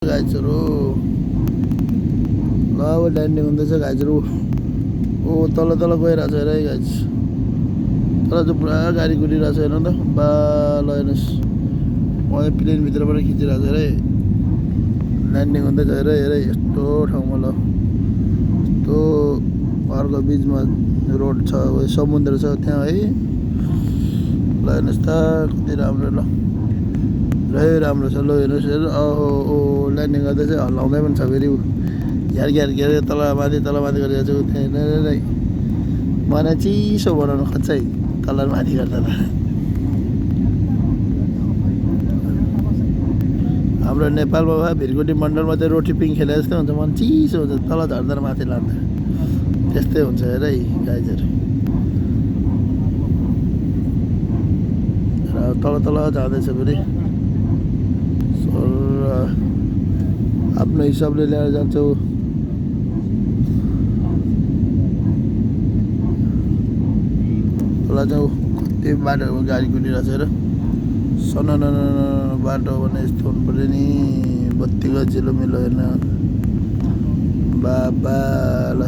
गाइजहरू ल अब ल्यान्डिङ हुँदैछ गाइजहरू। ओ तल तल गइरहेको छ हेर है गाइज, तल चाहिँ पुरा गाडी कुदिरहेको छ हेर्नु त। बा ल हेर्नुहोस्, उहाँ प्लेनभित्रबाट खिचिरहेको छ हेर है, ल्यान्डिङ हुँदैछ हेर हेर यस्तो ठाउँमा। ल यस्तो पाहाडको बिचमा रोड छ, समुद्र छ त्यहाँ है। ल हेर्नुहोस् त कति राम्रो, ल राम्रो छ। ल हेर्नुहोस् हेर्नु, ओहो ओ ल्यान्डिङ गर्दैछ, हल्लाउँदै पनि छ फेरि। घ्यार घ्यार घ्यार तलमाथि गरिरहेको छु त्यहाँ। मलाई चिसो बनाउनु खोज्छ है तलमाथि गर्दा त। हाम्रो नेपालमा भए भिरकुटी मण्डलमा चाहिँ रोटी पिङ खेले जस्तै हुन्छ, मन चिसो हुन्छ तल झर्दा माथि लाँदा, त्यस्तै हुन्छ हेर है गाइजहरू। तल तल जाँदैछ फेरि, आफ्नो हिसाबले ल्याएर जान्छौ। तल जाउँ कति बाटोमा गाडी कुदिरहेको छ हेर, सनन बाटो भने यस्तो हुनु पऱ्यो नि, बत्तीको झिलोमिलो हेर्न बाबा। ल